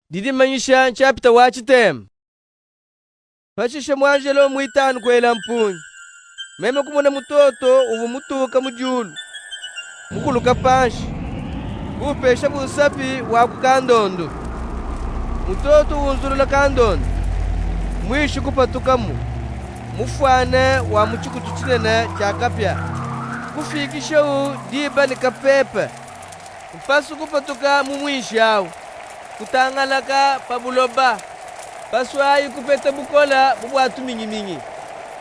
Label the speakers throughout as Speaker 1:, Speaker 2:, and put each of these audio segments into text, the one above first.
Speaker 1: Didimanyisha nshapita wa tshitema. Pashishe muanjelo muitanu kuela mpungi. Meme kumona mutoto uvua mutuka mu diulu, mukuluka panshi, kuupeshabu nsapi wa ku kandondu. Mutoto unzulula kandondu, muishi kupatukamu, mufuane wa mu tshikutu tshinene tshia kapia. Kufikishawu diba ne kapepe. Mpasu kupatuka mu muinshi awu, kutangalaka pa buloba. Mpasu ayi kupeta bukole bu bua tuminyiminyi.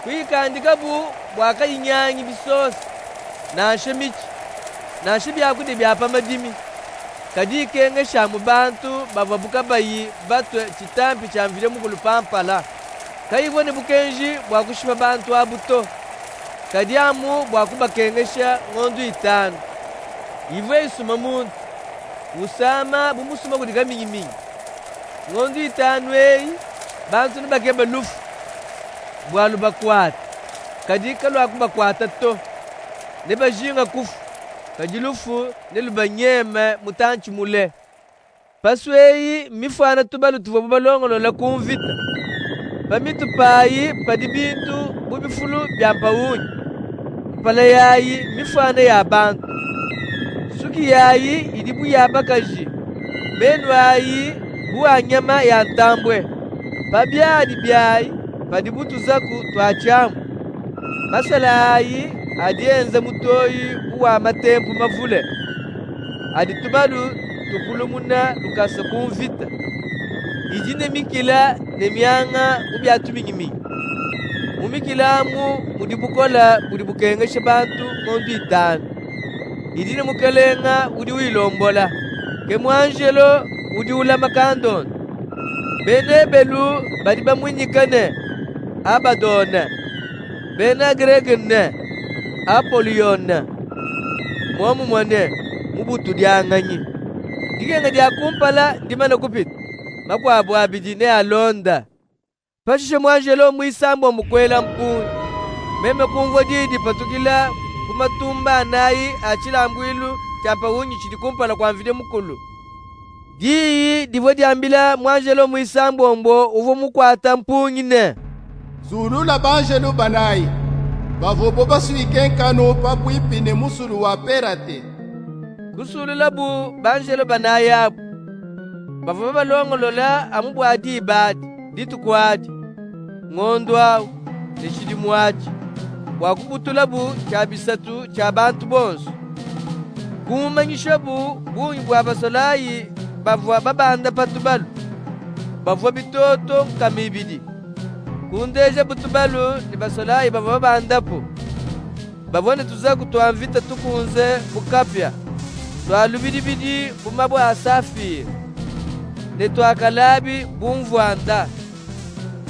Speaker 1: Kuyikandikabu bua kayinyangi bisosa, nansha mitshi, nansha biakudia bia pa madimi. Kadi ikengesha amu bantu bavuabu kabayi batue tshitampi tshia Mvidi Mukulu pa mpala. Kayivua ne bukenji bua kushipa bantu abu to, kadi amu bua kubakengesha ngondu itanu. Ivua isuma muntu, usama bu musuma kudi kaminyiminyi. Ngondu itanu eyi, bantu nebakebe lufu bua lubakuate, kadi kaluakubakuata to. Nebajinge kufua, kadi lufu nelubanyeme mutantshi mule. Mpasu eyi mmifuane tubalu tuvuabu balongolola ku mvita. Pa mitu payi padi bintu bu bifulu bia mpawungi. Mpala yayi mmifuane ya bantu. Nsuki yayi idi bu ya bakaji, menu ayi bu a nyama ya ntambue. Pa biadi biayi padi bu tuzaku tua tshiamu. Masala ayi adi enza mutoyi bu wa matempu mavule, adi tubalu tupulumuna lukasa ku mvita. Idi ne mikila ne mianga bu bia tuminyiminyi. Mu mikila amu mudi bukole budi bukengesha bantu ngondu itanu. Idi ne mukalenga udi uyilombola, ke muanjelo udi ulama kandondu. Bena Ebelu badi bamuinyika ne, Abadone, bena Greke ne, Apoliyone, muomumue ne, mubutudianganyi. Dikenga dia kumpala ndimane kupita, makuabu abidi nealonde. Pashishe muanjelo muisambombo kuela mpungi. Meme kumvua diyi dipatukila ku matumba anayi a tshilambuilu tshia mpawungi tshidi kumpala kua Mvidi Mukulu. Diyi divua diambila muanjelo muisambombo uvua mukuate mpungi ne,
Speaker 2: Sulula banjelu banayi bavuabu basuike nkanu pabuipi ne musulu wa Perate.
Speaker 1: Kusululabu banjelo banayi abu. Bavua babalongolola amu bua diba adi, dituku adi, ngondu awu, ne tshidimu atshi, bua kubutulabu tshia bisatu tshia bantu bonsu. Kumumanyishabu bungi bua basolayi bavua babanda pa tubalu, bavua bitoto nkama ibidi. Kundejabu tubalu ne basolayi bavua babandapu. Bavua ne tuzaku tua mvita tukunze bu kapia, tua lubidibidi bu mabue a safire, ne tua kalabi bu mvuanda.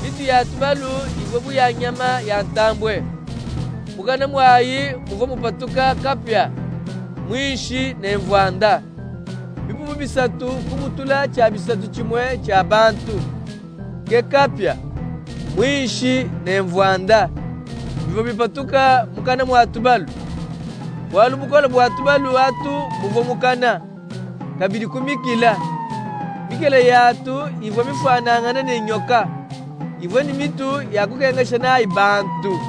Speaker 1: Mitu ya tubalu ivua bu ya nyama ya ntambue. Mukana muayi muvua mupatuka kapia, muinshi ne mvuanda. Bipupu bisatu kubutula tshia bisatu tshimue tshia bantu. Ke kapia, muinshi ne mvuanda bivua bipatuka mukana mua tubalu, bualu bukole bua tubalu atu buvua mukana, kabidi ku mikila. Mikila yatu ivua mifuanangane ne nyoka, ivua ne mitu ya kukengesha nayi bantu.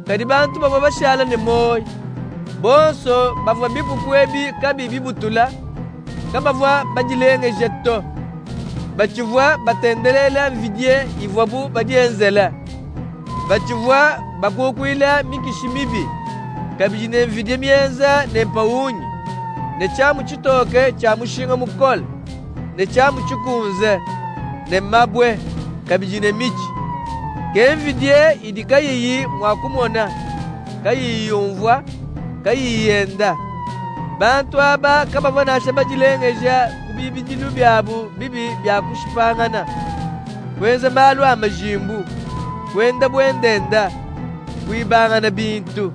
Speaker 1: Kadi bantu bavua bashala ne muoyi, bonso bavua bipupu ebi kabiyi bibutula, kabavua badilengeja to. Batshivua batendelela mvidie ivuabu badienzela. Batshivua bakukuila mikishi mibi, kabidi ne mvidie mienza ne mpawungi, ne tshiamu tshitoke tshia mushinga mukole, ne tshiamu tshikunze, ne mabue, kabidi ne mitshi. Ke mvidie idi kayiyi mua kumona, kayiyi yumvua, kayiyi yenda. Bantu aba kabavua nansha badilengeja ku bibidilu biabu bibi bia kushipangana, kuenza malu a majimbu, kuenda buendenda, kuibangana bintu.